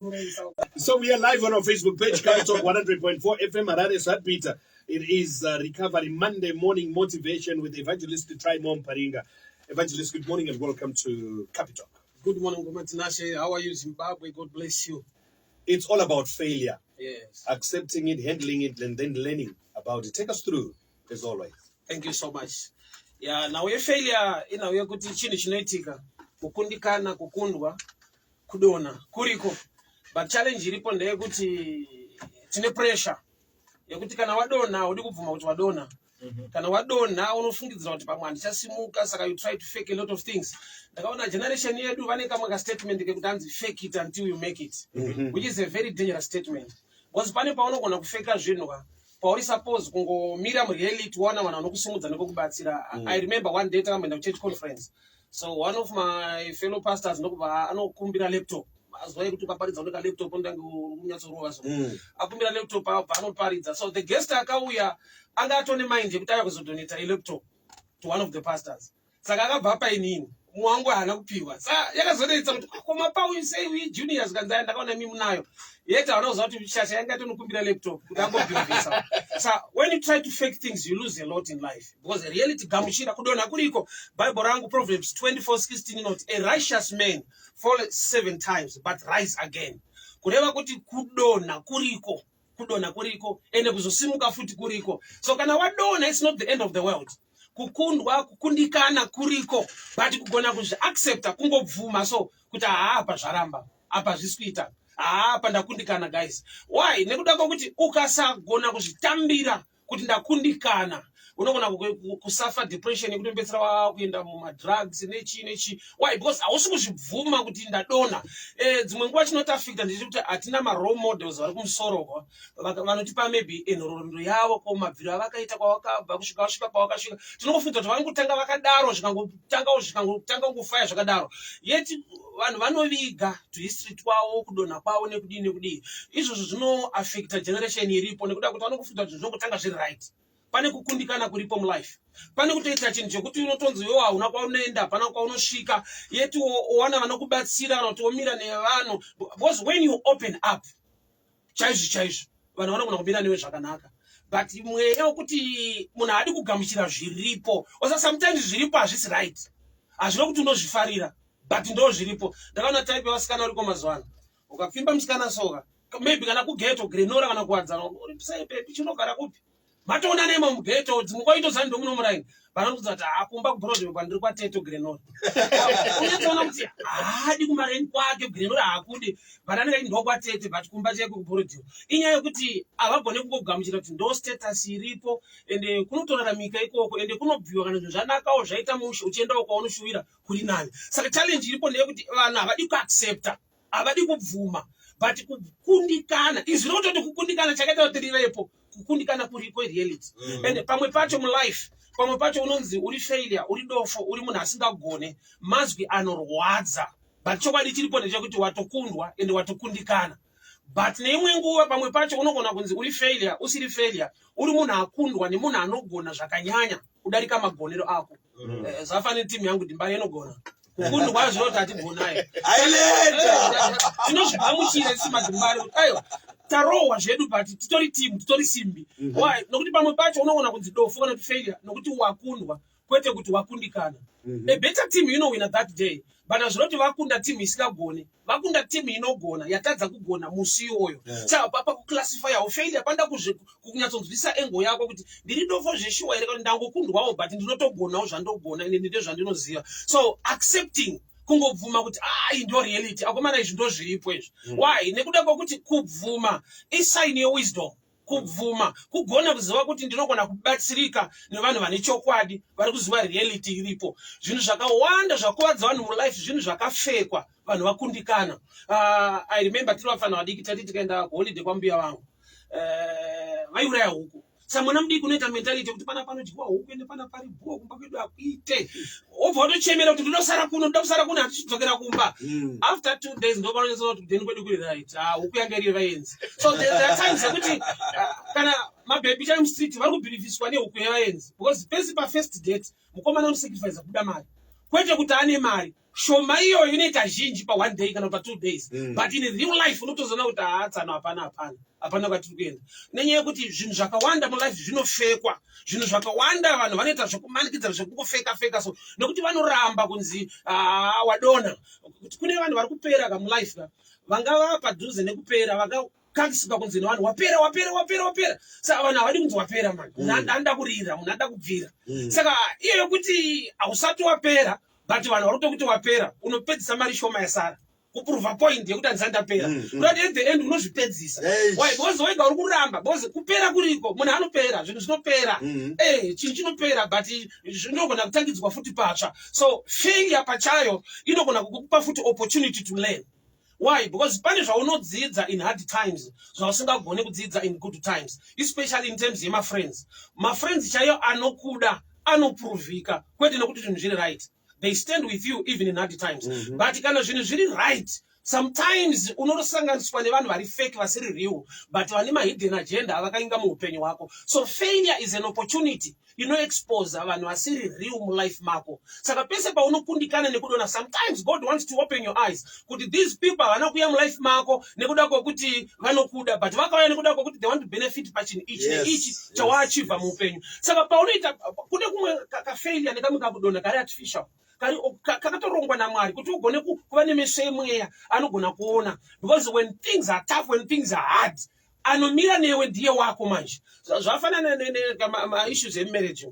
So we are live on our Facebook page, Capital 100.4 FM Harare Sat. It is Recovery Monday morning motivation with Evangelist Trymore Muparinga. Evangelist, good morning and welcome to Capital. Good morning, Tinashe. How are you, Zimbabwe? God bless you. It's all about failure, accepting it, handling it, and then learning about it. Take us through, as always. Thank you so much. Yeah, nhau yefailure inhau yekuti chinhu chinoitika, kukundikana, kukundwa, kudonha kuriko, but challenge iripo ndeyekuti tine pressure yekuti kana wadonha haudi kubvuma kuti wadonha. Kana wadonha unofungidzira kuti pamwe handichasimuka, saka you try to fake a lot of things. Ndakaona generation yedu vane kamwe kastatement kekuti hanzi, "Fake it until you make it," which is a very dangerous statement, because pane paunogona kufeka zvinhu ka pauri suppose kungomira mureality, waona vanhu vanokusimudza nekukubatsira. I remember one day takamboenda kuchurch conference, so one of my fellow pastors ndokubva anokumbira laptop. Mazuva ekuti ukaparidza une kalaptop undange kunyatsorova, so akumbira laptop, abva anoparidza. So the guest akauya anga atone mind yekuti auya kuzodonata ilaptop to one of the pastors, saka akabva apa inini, mumwe wangu haana kupiwa. Sa yakazonetsa kuti koma pauyu sei uyi junior, zvikanzi, "Aya, ndakaona imi munayo." Yet hauna kuziva kuti shasha yanga atonokumbira laptop kuti angobhilivhisa. Sa when you try to fake things, you lose a lot in life, because reality, gamuchira kudonha kuriko. Bible rangu, Proverbs 24:16, inoti, "A righteous man fall seven times but rise again." Kureva kuti kudonha kuriko, kudonha kuriko, ende kuzosimuka futi kuriko. So kana wadonha, it's not the end of the world. Kukundwa, kukundikana kuriko, but kugona kuzviaccepta, kungobvuma so kuti haa, apa zvaramba, apa zvisi kuita, haa, apa ndakundikana, guys. Why? Nekuda kwekuti ukasagona kuzvitambira kuti ndakundikana, unogona kusafa depression yekutopedzisira wakuenda mumadrugs nechii nechii. Why? Because hausi kuzvibvuma kuti ndadonha. Dzimwe nguva chinotiaffecta ndechekuti hatina marole models vari kumusoro vanotipa maybe nhoroondo yavo, ko mabviro avakaita kwavakabva kusvika vasvika pavakasvika. Tinongofunga kuti vangotanga vakadaro, zvikangotangawo, zvikangotanga kungofaya zvakadaro. Yet vanhu vanoviga tuhistory twavo, kudonha kwavo nekudii nekudii. Izvozvo zvinoaffecta generation iripo, nekuda kuti vanongofunga kuti zvinongotanga zviri right. Pane kukundikana kuripo mulife, pane kutoita chinhu chekuti unotonzi iwewo hauna kwaunoenda, hapana kwaunosvika, yet wana vanokubatsira kana kuti womira nevanhu, because when you open up chaizvo chaizvo, vanhu vanogona kumira newe zvakanaka. But mweya wekuti munhu haadi kugamuchira zviripo osa, sometimes zviripo hazvisi right, hazvino kuti unozvifarira, but ndo zviripo. Ndakaona type yevasikana variko mazuva ano, ukapfimba musikana soka, maybe kana kughetto Glenora kana Kuwadzana, uri sei baby, chinogara kupi, matoona nemo mughetto, dzimwe kwaitozani ndomuno muraini, vanokudza kuti hakumba kuBroadway kwandiri kwateto Glenora. Unyatsoona kuti haadi kumareni kwake Glenora, haakudi, but anenge aiti ndokwatete, but kumba chaiko kuBroadway. Inyaya yekuti havagone kungogamuchira kuti ndo status iripo, ende kunotoraramika ikoko, ende kunobviwa kana zvinhu zvanakawo, zvaita mushe, uchiendawo kwaunoshuwira kuri nani. Saka challenge iripo ndeyekuti vanhu havadi kuaccepta, havadi kubvuma, but kukundikana izvi rinototi kukundikana chakaita kuti rivepo. Kukundikana kuriko, reality. And pamwe pacho mulife, pamwe pacho unonzi uri failure, uri dofo, uri munhu asingagone, mazwi anorwadza, but chokwadi chiripo ndechekuti watokundwa ende watokundikana. But neimwe nguva, pamwe pacho unogona kunzi uri failure usiri failure, uri munhu akundwa nemunhu anogona zvakanyanya kudarika magonero ako. Zvafanira timu yangu DeMbare inogona kukundwa, zvinoti hatigonayo. Aileta. Tinozvigamuchira isi maDeMbare kuti aiwa, tarohwa zvedu, but titori timu, titori simbi. Why? Nokuti pamwe pacho unoona kunzi dofo kana kuti failure nokuti wakundwa, kwete kuti wakundikana. A better team inowina that day, but hazvinoti vakunda timu isingagoni, vakunda timu inogona yatadza kugona musi iwoyo. Saka pakuclassifyawo failure panoda kunyatsonzwisa angle yako kuti ndiri dofo zveshuwa here, kana ndangokundwawo, but ndinotogonawo zvandogona, ende ndine zvandinoziva. So accepting, kungobvuma kuti ai, ndo reality, akomana, izvi ndo zviripo izvi. Why? Nekuda kwekuti kubvuma isign yewisdom. Kubvuma kugona kuziva kuti ndinogona kubatsirika nevanhu vane chokwadi, vari kuziva reality iripo. Zvinhu zvakawanda zvakuvadza vanhu mulife zvinhu zvakafekwa, vanhu vakundikana. I remember tiri vafana vadiki, tati tikaenda kuholiday kwambuya vangu, vaiuraya huku. Sa mwana mudiki unoita mentality yekuti pana panodyiwa huku, ende pana pari bhuo, kumba kwedu hakuite. Wobva watochemera kuti ndodosara kuno, ndoda kusara kuno, hatichidzokera kumba. After 2 days ndo panonyatsoona kuti kudheni kwedu kuri right. Ah, huku yanga iri vaenzi. So there are times yekuti kana mabhebhi chai mustreet vari kubhilivhiswa nehuku yevaenzi, because pese pafirst date mukomana unosacrifice kuda mari. Kwete kuti ane mari shoma iyoyo inoita zhinji pa one day kana pa 2 days, but in real life unotozoona kuti haa, tsano, hapana, hapana, hapana kwatiri kuenda, nenyaya yekuti zvinhu zvakawanda mulife zvinofekwa. Zvinhu zvakawanda vanhu vanoita zvekumanikidza, zvekungofeka feka, so nekuti vanoramba kunzi, "Ah, wadona." Kuti kune vanhu vari kupera kamulife ka, vangava padhuze nekupera, vakakangisika kunzi nevanhu, "Wapera, wapera, wapera, wapera." Saka vanhu havadi kunzi wapera mani. Munhu anoda kurira, munhu anoda kubvira. Saka iyo yokuti hausati wapera, but vanhu vari kutokuti wapera, unopedzisa mari shoma yasara kuprova point yekuti handisati ndapera. Kuti at the end unozvipedzisa. Why? Because wega uri kuramba, because kupera kuriko, munhu anopera, zvinhu zvinopera. Chinhu chinopera, but zvinogona kutangidzwa futi patsva. So failure pachayo inogona kukupa futi opportunity to learn. Why? Because pane zvaunodzidza in hard times zvausingagoni kudzidza in good times, especially in terms yemafriends. Mafriends chaiyo anokuda anoprovika, kwete nekuti zvinhu zviri right. They stand with you even in hard times, but kana zvinhu zviri right, sometimes unosanganiswa nevanhu vari fake, vasiri real, but vane mahidden agenda avakainga muupenyu hwako. So failure is an opportunity inoexposa vanhu vasiri real mulife mako. Saka pese paunokundikana nekudona, sometimes God wants to open your eyes kuti these people havana kuuya mulife mako nekuda kwekuti vanokuda, but vakauya nekuda kwekuti they want to benefit pachinhu ichi neichi chawaachieva muupenyu. Saka paunoita kune kumwe kafailure nekamwe kakudonha kari artificial, kari kakatorongwa naMwari kuti ugone kuva nemeso emweya anogona kuona, because when things are tough, when things are hard, anomira newe ndiye wako. Manje zvafanana maissues emarriage.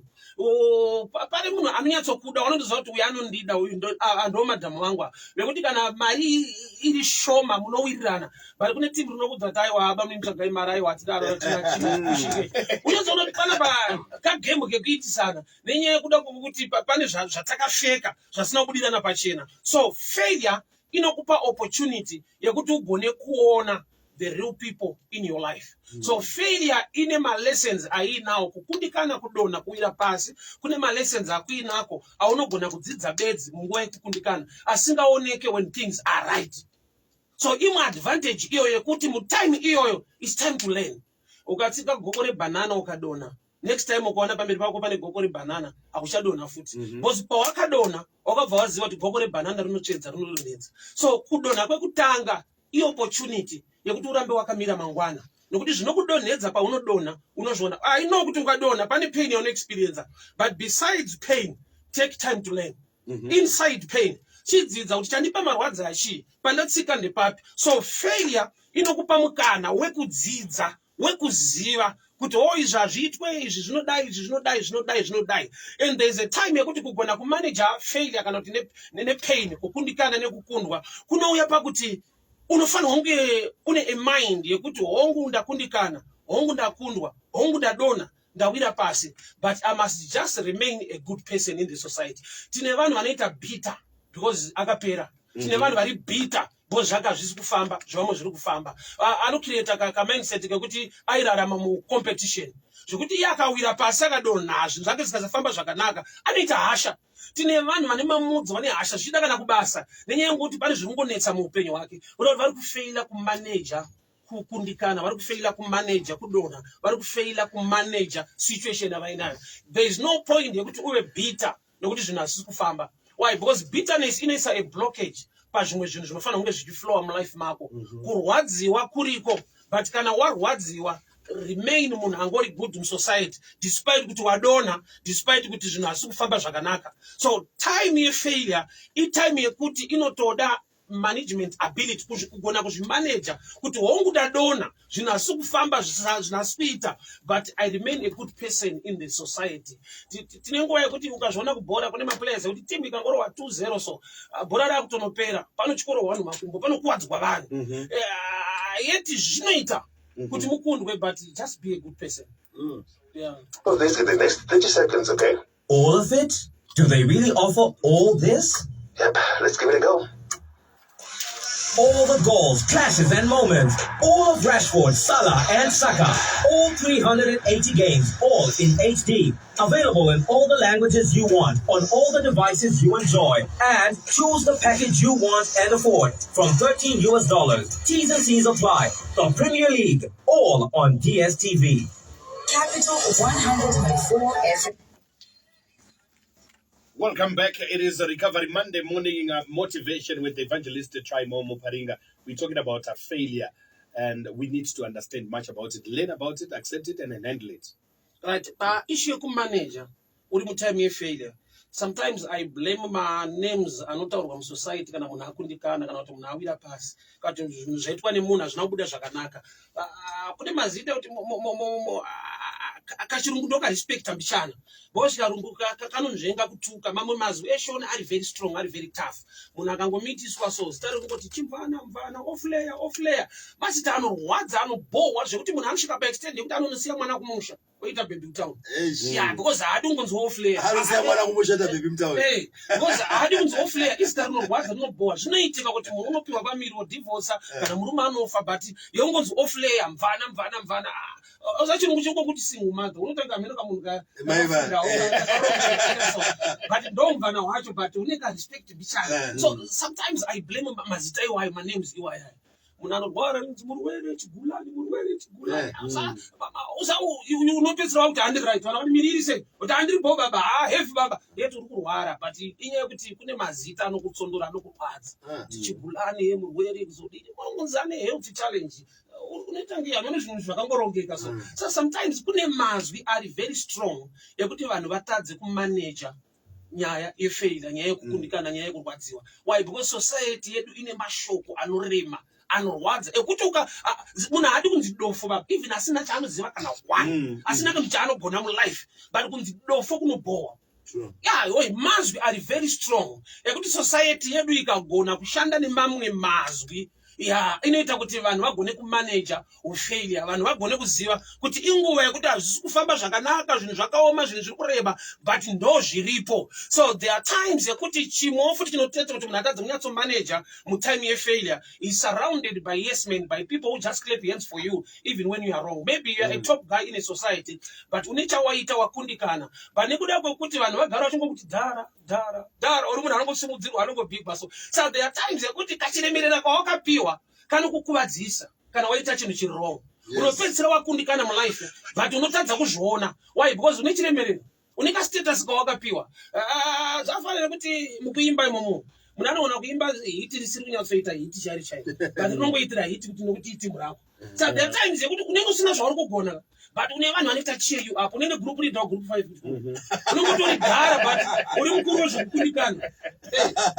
Pane munhu anonyatsokuda, unondoziva kuti uyu anondida, uyu ndo madhamu vangu ava, vekuti kana mari iri shoma munowirirana. But kune timu rinokudza kuti, "Aiwa, bamunitsvagai mari, aiwa, tidaro kusvike." Unotsoona kuti panapa kagame kekuitisana nenyaya yekuda kuti pane zvatakafeka zvasina kubudirana pachena. So failure inokupa opportunity yekuti ugone kuona the real people in your life. So failure ine malessons aiinawo. Kukundikana, kudonha, kuwira pasi, kune malessons akuinako aunogona kudzidza bedzi munguva yekukundikana, asingaoneke when things are right. So imwe advantage iyoyo yekuti mutime iyoyo is time to learn. Ukatsika goko rebhanana ukadonha, next time ukaona pamberi pako pane goko rebhanana, hakuchadonha futi, because pawakadonha wakabva waziva kuti goko rebhanana rinotsvedza, rinodonhedza. So kudonha kwekutanga iopportunity yekuti urambe wakamira mangwana, nokuti zvinokudonhedza paunodonha unozviona. I know kuti ukadonha pane pain yaunoexperienca, but besides pain, take time to learn. Inside pain, chidzidza kuti chandipa marwadzi achii, pandatsika ndepapi. So failure inokupa mukana wekudzidza, wekuziva kuti o, izvi hazviitwe, izvi zvinodai, izvi zvinodai, zvinodai, zvinodai. And there is a time yekuti kugona kumanaja failure kana kuti nepain, kukundikana nekukundwa, kunouya pakuti unofanirwa kunge une a mind yekuti, hongu ndakundikana, hongu ndakundwa, hongu ndadonha, ndawira pasi, but I must just remain a good person in the society. Tine vanhu vanoita bitter because akapera. Tine vanhu vari bitter because zvaka hazvisi kufamba zvavamwe zviri kufamba. Anocreata kamindset kekuti airarama mucompetition, zvekuti iye akawira pasi, akadonha, zvinhu zvake zvikasafamba zvakanaka, anoita hasha. Tine vanhu vane mamudzi, vane hasha, zvichida kana kubasa, nenyaya yekuti pane zviri kungonetsa muupenyu hwake. Kuda kuti vari kufeila kumaneja kukundikana, vari kufeila kumaneja kudonha, vari kufeila kumaneja situation yavainayo. There is no point yekuti uve bitter nekuti zvinhu hazvisi kufamba. Why? Because bitterness inoisa a blockage pazvimwe zvinhu zvinofanira kunge zvichiflowa mulife mako. Kurwadziwa kuriko, but kana warwadziwa, remain munhu angori good musociety, despite kuti wadonha, despite kuti zvinhu hazvisi kufamba zvakanaka. So time yefailure itime yekuti inotoda management ability, kugona kuzvimaneja kuti, hongu ndadonha, zvinhu hazvisi kufamba, zvinhu hazvisi kuita, but I remain a good person in the society. Tine nguva yekuti ukazviona kubhora, kune maplayers ekuti timu ikangorohwa 2-0, so bhora rakutonopera, panotyorohwa vanhu makumbo, panokuwadzwa vanhu. Yet zvinoita kuti mukundwe, but just be a good person. Yeah. Well, this in the next 30 seconds, okay? All of it? Do they really offer all this? Yep, let's give it a go. All the goals, clashes, and moments. All of Rashford, Salah, and Saka. All 380 games, all in HD. Available in all the languages you want, on all the devices you enjoy. And choose the package you want and afford from $13. T's and C's apply. The Premier League, all on DSTV. Capital 100.4 FM. Welcome back. It is a Recovery Monday morning motivation with Evangelist Trymore Muparinga. We're talking about a failure and we need to understand much about it, learn about it, accept it, and then handle it. Right, paissue yekumanager uri mutime yefailure, sometimes I blame manames anotaurwa musociety kana munhu akundikana, kana kuti munhu awira pasi, kana kuti zvinhu zvaitwa nemunhu hazvina kubuda zvakanaka. Kune mazita ekuti kachirungu ndokarespecta mbichana, because karungu kanonzvenga kutuka. Mamwe mazwi eshona ari very strong, ari very tough. Munhu akangomitiswa so, zita rekungoti chimvana mvana, ofleya ofleya, mazita anorwadza, anobhohwa, zvekuti munhu anosvika paextent yekuti anonosiya mwana kumusha, oita baby mutown. Yeah, because haadi kungonzi ofleya. Anosiya mwana kumusha, ita baby mutown. Hey, because haadi kunzi ofleya. Izita rinorwadza, rinobhowa. Zvinoitika kuti munhu unopiwa pamiri, wodhivhosa, kana murume anofa, but yeungonzi ofleya, mvana mvana mvana. Usa chirungu chingokuti single mother, unotanga mheno kamunhu but ndo mvana wacho, but une karespect bichana. So sometimes I blame mazita iwayo, manames iwayo. Munhu anorwara anonzi murwere chigulani, murwere chigulani. Unopedzisira wakuti handiri right. Vana vati miriri sei, kuti handiri bo baba, ha, heavy baba, yeti uri kurwara, but inyaya yekuti kune mazita anokutsondora, anokurwadza, kuti chigulani, murwere, kuzodini, unonzi ane health challenge, unoita nge hamene zvinhu zvakangorongeka. So sometimes kune mazwi ari very strong ekuti vanhu vatadze kumaneja nyaya yefailure, nyaya yekukundikana, nyaya yekurwadziwa. Why? Because society yedu ine mashoko anorema, anorwadza, ekuti uka munhu haadi kunzi dofo baba, even asina chaanoziva kana one, asina kunzi chaanogona mulife, but kunzi dofo kunobhowa. Yeah, oi, mazwi ari very strong ekuti society yedu ikagona kushanda nemamwe mazwi, ya, inoita kuti vanhu vagone kumaneja ufailure, vanhu vagone kuziva kuti inguva yekuti hazvisi kufamba zvakanaka, zvinhu zvakaoma, zvinhu zviri kureba, but ndo zviripo. So there are times yekuti chimwewo futi chinoteta kuti munhu atadze kunyatsomaneja mutime yefailure is surrounded by yes men, by people who just clap hands for you even when you are wrong. Maybe you are a top guy in a society, but une chawaita, wakundikana, but nekuda kwekuti vanhu vagara vachingokuti dhara dhara dhara, uri munhu anongosimudzirwa, anongobhigwa. So there are times yekuti kachiremerera kwawakapiwa kanokukuvadzisa kana waita chinhu chiri wrong. Unopedzisira wakundikana mulife, but unotadza kuzviona. Why? Because une chiremerero, une kastatus kawakapiwa. Ah, zvafanira kuti mukuimba imomo munhu anoona kuimba hit risiri kunyatsoita hit chairo chairo, but rinongoitira hit kuti nokuti itimu rako. So there are times yekuti unenge usina zvauri kugona, but une vanhu vanoita cheer you up. Unenge group leader wagroup 5, unongotori dhara, but uri mukuru wezvekukundikana.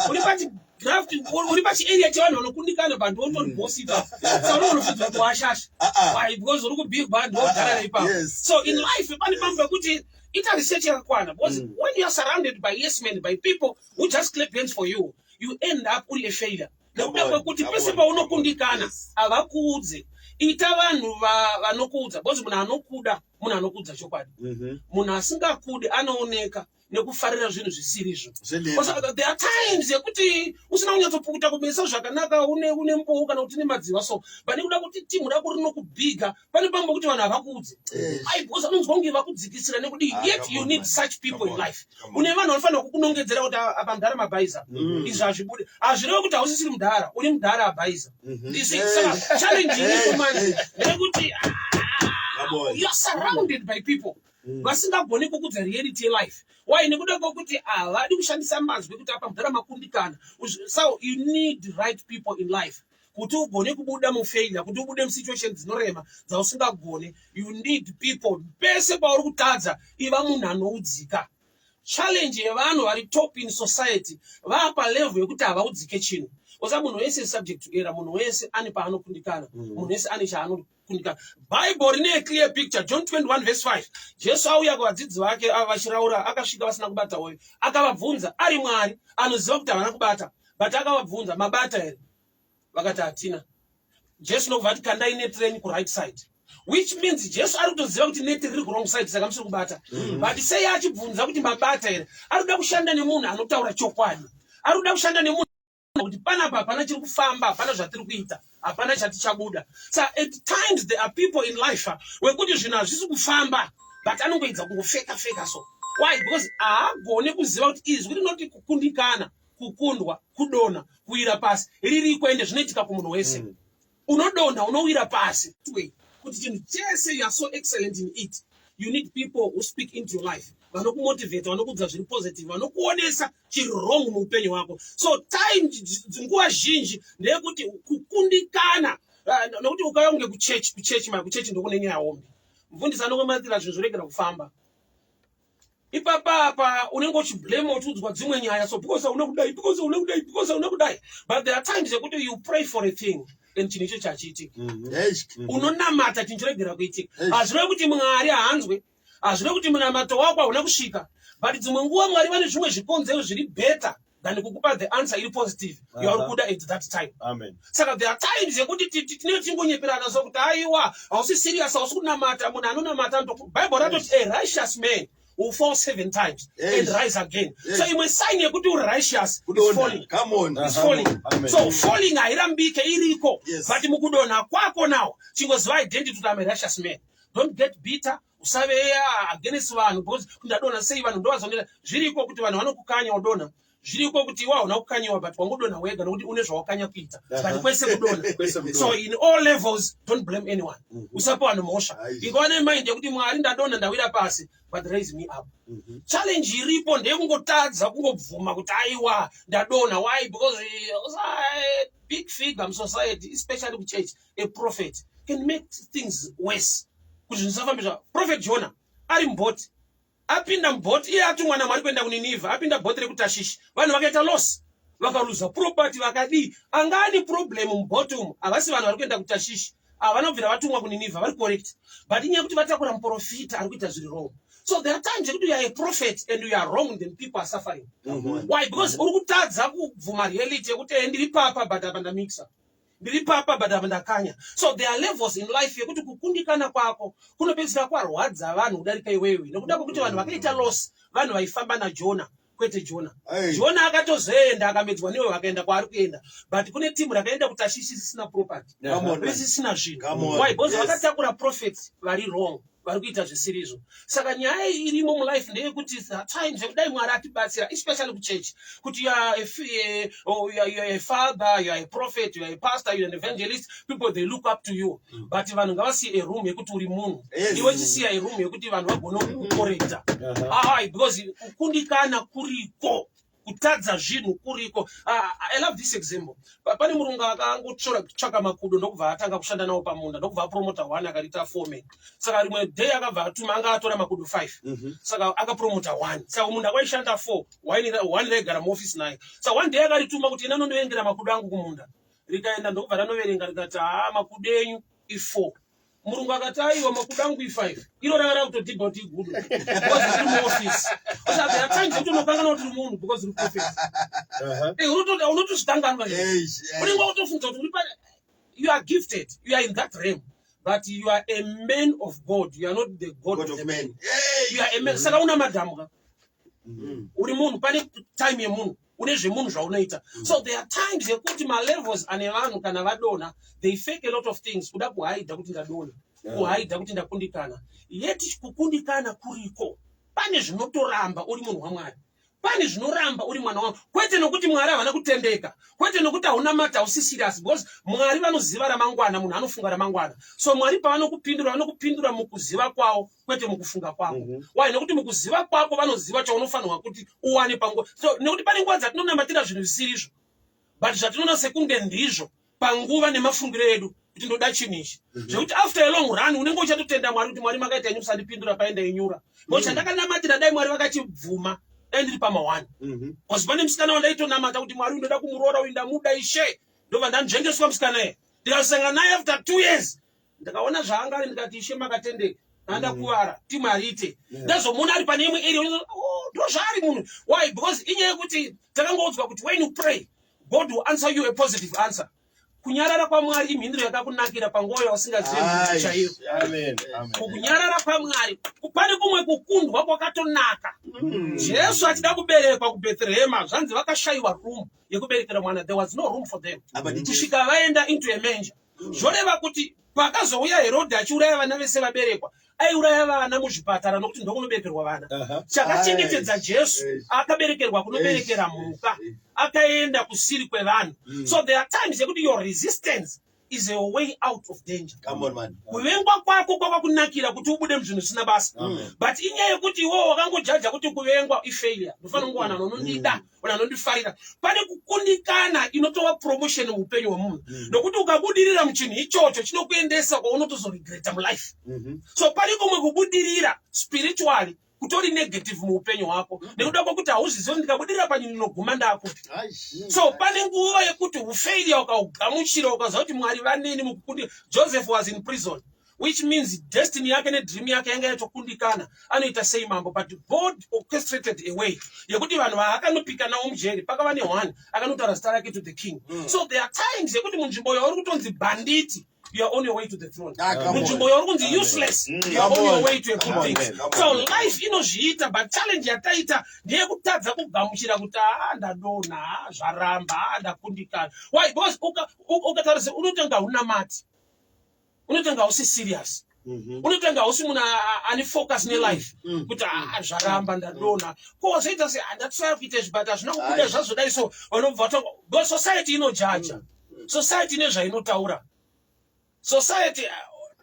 Uri pachigraft, uri pachiarea chevanhu vanokundikana, but wotori boss ipapo. So unonofudza kuti washasha. Why? Because uri kubigwa, ndodhara ipapo. So in life pane pamwe pekuti ita research yakakwana, because when you are surrounded by yes men, by people who just clap hands for you, you end up uri a failure, nekuda kwekuti pese paunokundikana havakuudze. Ita vanhu vanokuudza, because munhu anokuda munhu anokuudza chokwadi. Munhu asingakudi anooneka nekufarira zvinhu zvisirizvo. Zvenhema. There are times yekuti usina kunyatsopukuta kumeso zvakanaka, une mbou kana kuti une madziva, so but nekuda kuti timu rako rinokubhiga, pane pamwe pekuti vanhu havakuudze. Ai, because anonzwa kunge vakudzikisira nekudi. Ah, Yet come you on, need man. such people Come in on, life. come on. Une vanhu vanofanira kukunongedzera kuti, "Ah, apa mudhara mabhaiza, izvi hazvibudi." Hazvirevi kuti hausisiri mudhara, uri mudhara abhaiza. You see, saka challenge iripo manje ndeyekuti Come on. you are surrounded by people vasingagoni kukudza reality yelife. Why? Nekuda kwekuti havadi kushandisa mazwi ekuti apa mudhara makundikana. So you need right people in life kuti ugone kubuda mufailure, kuti ubude musituation dzinorema dzausingagone. You need people. Pese pauri kutadza, iva munhu anoudzika. Challenge yevanhu vari top in society, vapa level yekuti havaudzike chinhu. Osa munhu wese is subject to error. Munhu wese ane paanokundikana, munhu wese ane chaanokundikana. Bible rine clear picture. John 21 verse 5, Jesu auya kuvadzidzi vake ava vachiraura, akasvika vasina kubata hove. Akavabvunza, ari Mwari anoziva kuti havana kubata, but akavabvunza, "Mabata here?" Vakati, "Hatina." Jesu nokubva ati, "Kandai neti renyu kuright side," which means Jesu ari kutoziva kuti neti riri kuwrong side, saka musiri kubata. But sei achibvunza kuti mabata here? Ari kuda kushanda nemunhu anotaura chokwadi. Ari kuda kushanda nemunhu kuti panapa hapana chiri kufamba, hapana zvatiri kuita, hapana chatichabuda. So at times there are people in life wekuti zvinhu hazvisi kufamba, but anongoedza kungofeka feka. So why? Because haagoni kuziva kuti izwi rinoti kukundikana, kukundwa, kudonha, kuwira pasi ririko, ende zvinoitika kumunhu wese. Unodonha, unowira pasi. Way, kuti chinhu chese you are so excellent in it. You need people who speak into your life, vanokumotivate, vanokuudza zviri positive, vanokuonesa chiri wrong muupenyu hwako. So time, nguva zhinji ndeyekuti kukundikana, nokuti ukauya kunge kuchechi, kuchechi ma kuchechi ndokune nyaya hombe. Mufundisi anokumatira zvinhu zvoregera kufamba. Ipapa apa unenge uchiblame, uchiudzwa dzimwe nyaya, so because hauna kudai, because hauna kudai, because hauna kudai. But there are times yekuti you pray for a thing and chinhu icho chachiitika. Unonamata, chinhu choregera kuitika. Hazvirevi kuti Mwari haanzwe, hazvirevi kuti munamato wako hauna kusvika, but dzimwe nguva Mwari vane zvimwe zvikonzero zviri better than kukupa the answer iri positive yauri kuda at that time. Amen. Saka there are times yekuti tinenge tichingonyeperana, so kuti aiwa, hausi serious, hausi kunamata. Munhu anonamata, Bible ratoti a righteous man will fall seven times and rise again. So imwe sign yekuti uri righteous is Kudonha. falling. Come on. Is falling. Amen. So falling hairambike, iriko. But mukudonha kwako now, chingoziva identity kuti I'm a righteous man. Don't get bitter, usave against vanhu because ndadonha sei, vanhu ndovazoneta. Zviriko kuti vanhu vanokukanya udonha, zviriko kuti iwe hauna kukanyiwa, but wangodonha wega nokuti une zvawakanya kuita. But kwese kudonha. Kwese kudonha. So in all levels, don't blame anyone, usapa vanhu mhosva. Ai. Ingova nemind yekuti Mwari, ndadonha, ndawira pasi, but raise me up. Challenge iripo ndeyekungotadza kungobvuma kuti aiwa, ndadonha. Why? Because a big figure musociety, especially kuchurch, a prophet can make things worse, kuti zvinhu zvisafambe zva. Prophet Jonah ari mubhoti, apinda mubhoti, iye atumwa naMwari kuenda kuNinivha, apinda bhoti rekuTashishi, vanhu vakaita loss, vakaruza property, vakadii. Anga ane problem mubhoti umu havasi vanhu vari kuenda kuTashishi, havana kubvira vatumwa kuNinivha, vari correct, but inyaya yekuti vatakura muprofita ari kuita zviri wrong. So there are times yekuti you are a prophet and you are wrong, then people are suffering. Why? Because uri kutadza kubvuma reality yekuti ndiri papa, but apa ndamixa, ndiri papa, but apa ndakanya. So there are levels in life yekuti kukundikana kwako kunopedzisira kwarwadza vanhu kudarika iwewe, nekuda kwekuti vanhu vakaita loss vanhu vaifamba naJona, kwete Jona. Hey. Jona akatozoenda, akamedzwa newe, vakaenda kwaari kuenda, but kune timu rakaenda kuTashishi risina property, Come on, man. risisina zvinhu. Come on. Why? Because vakatakura prophets vari wrong, vari kuita zvisirizvo. Saka nyaya irimo mulife ndeyekuti there are times yekudai Mwari atibatsira, especially kuchechi, kuti you are oh, you are a father, you are a prophet, you are a pastor, you are an evangelist, people, they look up to you, but vanhu ngavasiye a room yekuti uri munhu. Iwe chisiya a room yekuti vanhu vagone kukukorekta. Ai, because kukundikana kuriko, kutadza zvinhu kuriko. Ah, I love this example. Pane murungu akangotsvaka makudo, ndokubva atanga kushanda nawo pamunda, ndokubva apromota one, akarita foreman. Saka rimwe day akabva atuma, anga atora makudo 5, saka akapromota one. Saka munda kwaishanda 4, one raigara muofisi naye. Saka one day akarituma kuti ena nondoverengera makudo angu kumunda. Rikaenda, ndokubva ranoverenga, rikati, "Haa, makudo enyu i4." Murungu akati, "Aiwa, makudo angu i5." Iro ranga rakutodhibha kuti igudo because riri muofisi. Saka there are times yekuti unokanganwa kuti uri munhu because uri prophet. Unotozvikanganwa. Unenge wakutofunga kuti uri you are gifted, you are in that realm, but you are a man of God, you are not the god, God of of the men. man. You are a man. Saka una madhamuka, uri munhu, pane time yemunhu, une zvemunhu zvaunoita. So there are times yekuti malevels ane vanhu kana vadonha, they fake a lot of things kuda kuhaidha kuti ndadonha, kuhaidha kuti ndakundikana. Yet kukundikana kuriko, pane zvinotoramba uri munhu waMwari, pane zvinoramba uri mwana wangu, kwete nokuti Mwari havana kutendeka, kwete nokuti hauna mati, hausi serious, because Mwari vanoziva ramangwana, munhu anofunga ramangwana. So Mwari pavanokupindura, vanokupindura mukuziva kwavo, kwete mukufunga kwako. Why? Nokuti mukuziva kwako vanoziva chaunofanirwa kuti uwane panguva. So nekuti pane nguva dzatinonamatira zvinhu zvisirizvo, but zvatinoona sekunge ndizvo panguva nemafungiro edu kuti ndoda chinhu ichi, zvekuti after a long run unenge uchatotenda Mwari kuti, "Mwari, makaita inyu kusandipindura paenda inyura, ngo chandakanamatira dai Mwari vakachibvuma, dai ndiri pama1." Because pane musikana wandaitonamata kuti, "Mwari, ndoda kumuroora uyu, ndamuda, Ishe." Ndobva ndanzvengeswa musikana iye, ndikasangana naye after 2 years, ndikaona zvaanga ari, ndikati, "Ishe, makatendeka, ndandakuvara timu hariite." Ndazomuona ari pane imwe area, oh, ndo zvaari munhu. Why? Because inyaya yekuti takangoudzwa kuti when you pray, God will answer you a positive answer. Kunyarara kwaMwari imhinduro yakakunakira panguva yausingazivi Ai. chaiyo. Amen. Amen. Kunyarara kwaMwari, pane kumwe kukundwa kwakatonaka. Jesu achida kuberekwa kuBhetherehema, zvanzi vakashayiwa room yekuberekera mwana. There was no room for them Apa ndi Jesu. kusvika vaenda into a manger. Zvoreva kuti pakazouya Herodhi achiuraya vana vese vaberekwa, aiuraya vana muzvipatara, nokuti ndokunoberekerwa vana. Chakachengetedza Jesu, akaberekerwa kunoberekera mhuka, akaenda kusiri kwevanhu. So there are times yekuti your resistance. is a way out of danger. Come on, man. Kuvengwa kwako kwakakunakira kuti ubude muzvinhu zvisina basa. But inyaya yekuti iwewo wakangojaja kuti kuvengwa ifailure, ndofanira kungowana vanondida, vanhu vanondifarira. Pane kukundikana inotova promotion muupenyu hwemunhu, nokuti ukabudirira muchinhu ichocho chinokuendesa kwaunotozoregreta mulife. So pane kumwe kubudirira spiritually kutori negative muupenyu hwako, nekuda kwekuti hauzizivi kuti ndikabudirira panyini ndinoguma ndakupi. So pane nguva yekuti ufailure ukaugamuchira, ukaziva kuti Mwari vaneni mukukundi. Joseph was in prison, which means destiny yake nedream yake yanga yatokundikana. Anoita sei mambo? But God orchestrated a way yekuti vanhu vaakanopika navo mujeri, pakava neone akanotaura zita rake to the king. So there are times yekuti munzvimbo yauri kutonzi banditi, you are on your way to the throne. Ah, come on. Munzvimbo yauri kunzi useless, you are Come on your on. way to a good Come on, things. man. Come So on. life inozviita, but challenge yataita ndeyekutadza kugamuchira kuti aa, ndadonha, aa, zvaramba, aa, ndakundikana. Why? Because ukatarisa unotanga haunamati, unotanga hausi serious, unotanga hausi munhu ane focus nelife, kuti aa, zvaramba, ndadonha, ko zvoita se handatisaya kuita izvi, but hazvina kubuda. Ai. Zvazodai. So vanobva vatanga, because society inojaja, society ine zvainotaura. Society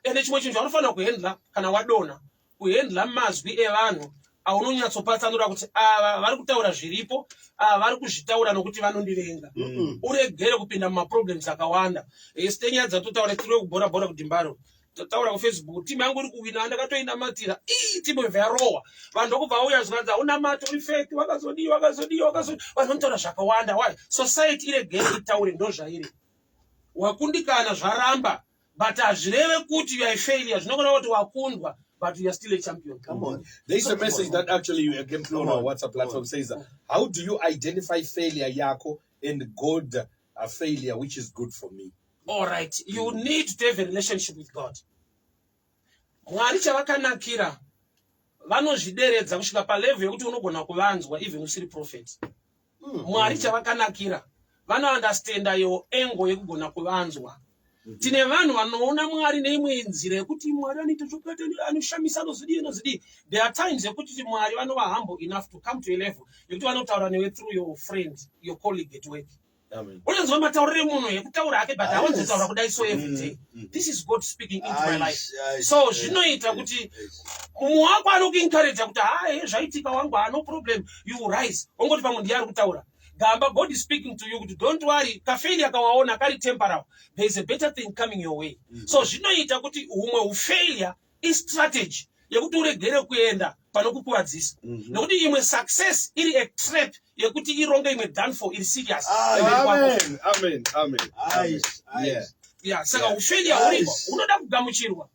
ende chimwe chinhu chaunofanira kuhandla kana wadonha, kuhandla mazwi evanhu aunonyatsopatsanura kuti ava vari kutaura zviripo, ava vari kuzvitaura nokuti vanondivenga. Uregere kupinda mumaproblems akawanda. Site nyaya dzatotaura tiri kubhora bhora kuDimbaro, totaura kuFacebook, timu yangu iri kuwina, ndakatoinamatira, ii, timu ibva yarohwa. Vanhu ndokubva vauya zvikanzi haunamati, uri fake, wakazodii, wakazodii, wakazodii. Vanhu vanotaura zvakawanda. Why? Society iregere itaure, ndo zvairi. Wakundikana, zvaramba, but hazvireve kuti you are a failure. Zvinogona kuti wakundwa, but you are still a champion. Come on. There is a message that actually came through on Come our on. WhatsApp platform, says, "How do you identify failure yako and God failure, which is good for me?" All right, you need to have a relationship with God. Mwari chavakanakira, vanozvideredza kusvika palevel yekuti unogona kuvanzwa even usiri prophet. Mwari chavakanakira, vanounderstanda your angle yekugona kuvanzwa. Tine vanhu vanoona Mwari neimwe nzira yekuti Mwari anoita zvakati, anoshamisa, anozodii, anozodii. There are times yekuti Mwari vanova humble enough to come to a level yekuti vanotaura newe through your friend, your colleague at work. Amen. Unonzwa matauriro emunhu ekutaura ake, but hawanzotaura kudai. So every day this is God speaking into my life. So zvinoita kuti mumwe wako anokuencouragea kuti hae, zvaitika wangu, hano problem, you will rise. Ongoti pamwe ndiye ari kutaura gamba. God is speaking to you kuti don't worry, kafailure kawaona kari temporal, there is a better thing coming your way. So zvinoita kuti humwe ufailure istrategy yekuti uregere kuenda panokukuvadzisa, nekuti imwe success iri a trap yekuti ironge imwe downfall iri serious pamberi kwako. Amen. Amen. Amen. Aish, aish. Yeah, saka ufailure huripo, unoda kugamuchirwa.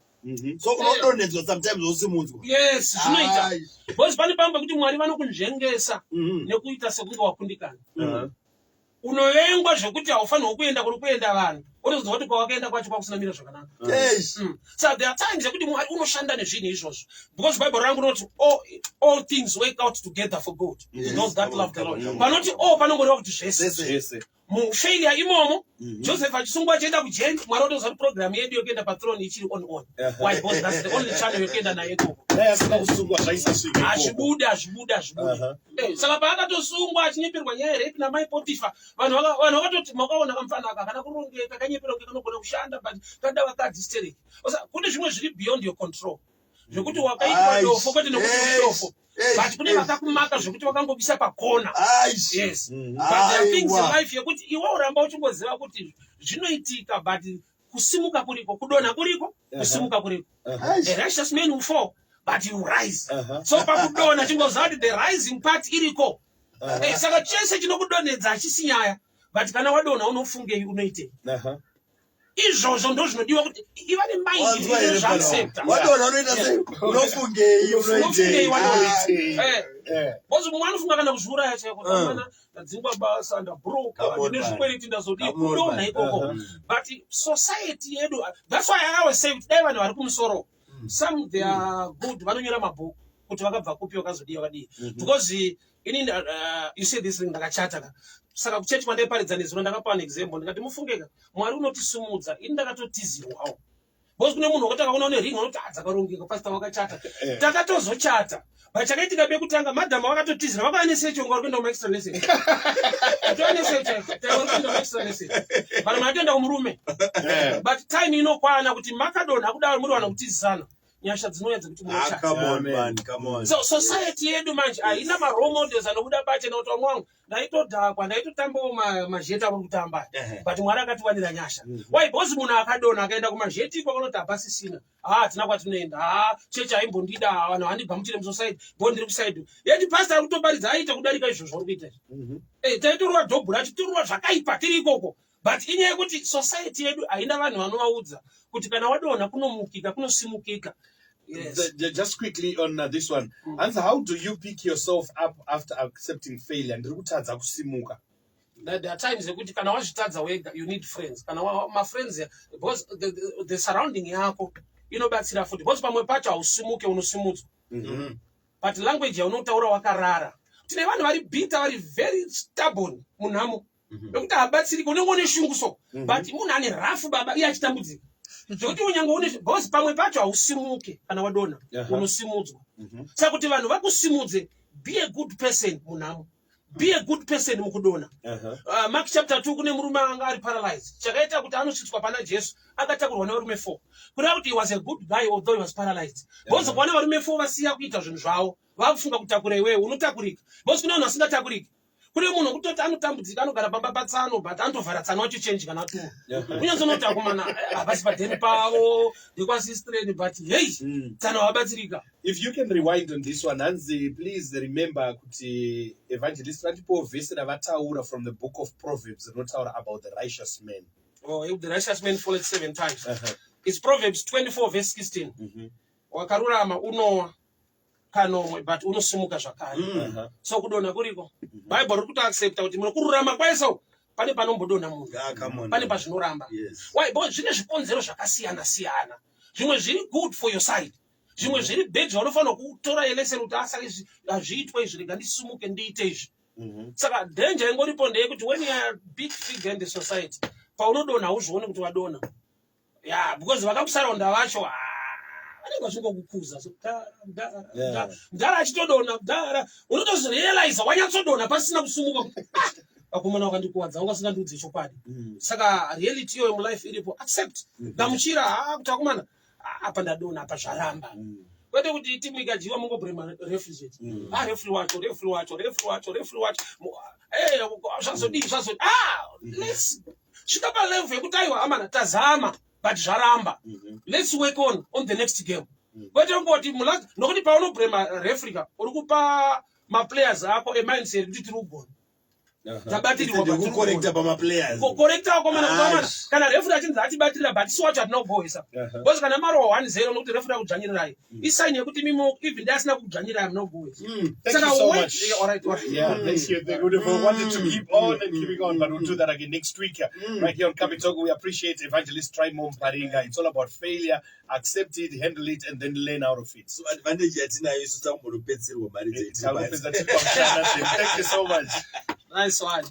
So unodonhedzwa sometimes, wosimudzwa. Yes, zvinoita. Aish. Because pane pamwe pekuti Mwari vanokunzvengesa nekuita sekunge wakundikana. Unovengwa zvekuti haufanirwi kuenda kuri kuenda vanhu, unozonzwa kuti kwawakaenda kwacho kwakusina mira zvakanaka. Eish. So there are times yekuti Mwari unoshanda nezvinhu izvozvo, because Bible rangu rinoti all things work out together for good to those that Come on, love the come Lord. on, come on. Panoti all panongoreva kuti zvese. Zvese. Zvese. Mufailure imomo, Joseph achisungwa achienda kujeri, Mwari otoziva kuti program yedu yekuenda pathrone ichiri on. Why? Because that's the only channel yekuenda nayo ikoko. Dai asina kusungwa zvaisasvika ikoko. Hazvibudi, hazvibudi, hazvibudi. Saka paakatosungwa achinyeperwa nyaya yerape namai Potifa, vanhu vakatoti makaona kamufana aka kana kurongeka, kanyepera kunge kanogona kushanda, but kada vakadzi stereki. Kune zvimwe zviri beyond your control, zvekuti wakaitwa Aish, dofo kwete nekuti eish, dofo, eish, but kune eish. vakakumaka zvekuti vakangobisa pakona. Aish. Yes, but there are things in Aiwa. life yekuti iwe uramba uchingoziva kuti zvinoitika, but kusimuka kuriko, kudonha kuriko, kusimuka kuriko. Aish. The righteous man will fall, but you rise. So pakudonha chingoziva kuti the rising part iriko. Saka chese chinokudonhedza hachisi nyaya, but kana wadonha unofungei, unoitei? Izvozvo ndo zvinodiwa kuti iva nemind Wanzwa here pano? zvaaccepta. Wadonha unoita sei? Unofungei? Unofungei unoitei? wadonha? Eh. Because mumwe anofunga kana kuzviuraya chaiko. Mana ndadzingwa basa, ndabroka, Come on, ndine man. zvikwereti, ndazodii. Come on, Kudonha man. ikoko. But society yedu, that's why I always say kuti dai vanhu vari kumusoro, some they are good, vanonyora mabhuku kuti vakabva kupi, vakazodii, vakadii, because ini you see this thing, ndakachata ka. Saka kuchechi kwandaiparidza nezuro ndakapa an example, ndikati mufungeka, Mwari unotisimudza, ini ndakatotizirwawo. Because kune munhu wekuti akaona une ring unoti ah, dzakarongeka pastor wakachata. Takatozochata. But chakaitika pekutanga madam vakatotizira vakauya nesecho kunga vari kuenda kuma extra lesson. Atova nesecho vari kuenda kuma extra lesson. But matoenda kumurume. But time inokwana kuti makadonha kudaro muri vanhu kutizisana. Nyasha dzinouya dzekuti Ah, munochata. come on, Amen. man, come on. So society yedu manje haina ma role models anobuda pachena kuti vamwe vangu ndaitodhakwa ndaitotambawo mazheti auri kutamba but Mwari akatiwanira nyasha. Why? Because munhu akadonha akaenda kumazheti ikoko anoti hapasisina. Ha, hatina kwatinoenda. Ha, chechi haimbondida. Vanhu handigamuchire musociety bo ndiri kusaidi yeti pastor ari kutoparidza aite kudarika izvozvo uri kuita izvi. Taitorwa dhobhu racho titorwa zvakaipa tiri ikoko, but inyaya yekuti society yedu haina vanhu vanovaudza kuti kana wadonha kunomukika, kunosimukika. Yes. Just quickly on this one. Hanzi, how do you pick yourself up after accepting failure? Ndiri kutadza kusimuka. There are times ekuti kana wazvitadza wega, you need friends, kana mafriends, because the surrounding yako inobatsira futi, because pamwe pacho hausimuke, unosimudzwa. But language yaunotaura wakarara, tine vanhu vari bitter, vari very stubborn munhamo nekuti habatsiriki. Unenge une shungu so, but munhu ane rafu baba, iye achitambudzika zvekuti unyange une, because pamwe pacho hausimuke kana wadonha. Unosimudzwa. Saka kuti vanhu vakusimudze, be a good person munhamo, be a good person mukudonha. Mark chapter 2, kune murume anga ari paralyzed. Chakaita kuti anosvitswa pana Jesu akatakurwa nevarume 4, kureva kuti he was a good guy although he was paralyzed, because kuona varume 4 vasiya kuita zvinhu zvavo, vakufunga kutakura iwewe, unotakurika, because kune vanhu vasingatakuriki. Kune munhu wekutoti anotambudzika, anogara pamba patsano, but anotovhara tsano wacho chenji kana atumwa. Unyatsonoti akomana havasi padheni pavo, ndekwasistreni, but hei, tsano havabatsirika. If you can rewind on this one, hanzi, please remember kuti evangelist vatipowo vhesi ravataura from the book of Proverbs rinotaura about the righteous man. Oh, the righteous man falleth seven times. It's Proverbs 24 verse 16. Wakarurama unowa kanomwe, but unosimuka zvakare. So kudonha kuriko. Bible riri kutoaccepta kuti munokururama kwaiso pane panombodonha munhu. Ah, come on. Pane pazvinoramba. Why? Because zvine zvikonzero zvakasiyana siyana. Zvimwe zviri good for your side, zvimwe zviri bad, zvaunofanira kutora lesson kuti asaka izvi hazviitwe izvi, rega ndisimuke ndiite izvi. Saka danger ingoripo ndeyekuti when you are a big figure in the society, paunodonha hauzvioni kuti wadonha ya, because vakakusaraunda vacho, ah, vanenge vachingokukuza. So mdara, mdara, mdara achitodonha, mdara unotozorealiza wanyatsodonha pasina kusumuka kuti, ah, vakomana vakandikuwadza, vanga vasingandiudze chokwadi. Saka reality iyoyo mulife iripo. Accept, gamuchira, ha, kuti akomana, ah, apa ndadonha, apa zvaramba. Kwete kuti timu ikadyiwa mungoblame referee chete. Ah, referee wacho, referee wacho, referee wacho, referee wacho. Zvazodii, zvazodii. Ah, let's svika palevel yekuti aiwa amana, tazama but zvaramba. Let's work on the next game, kwete kungoti nokuti paunoblame referee ka, uri kupa maplayers ako emindset kuti tiri kugona, tabatirwa. Instead yekucorrecta pamaplayers. Correcta wakomana kuti amana, Aish. kana referee achinzi atibatirira, but isu wacho hatina kubhohesa, because kana marohwa 1-0 nokuti referee akudzvanyirirai, isign yekuti mimo even dai asina kudzvanyirai hamuna kubhohesa. Thank Saka you so much. Yeah, all right. Yeah, thank you. Thank you. We wanted to keep on and keeping on, but we'll do that again next week, right here on Kamitogo. We appreciate Evangelist Trymore Mparinga. It's all about failure. Accept it, handle it, and then learn out of it. So advantage yatinayo isu takumbonopedzerwa mari dzedu. Thank you so much. Nice one.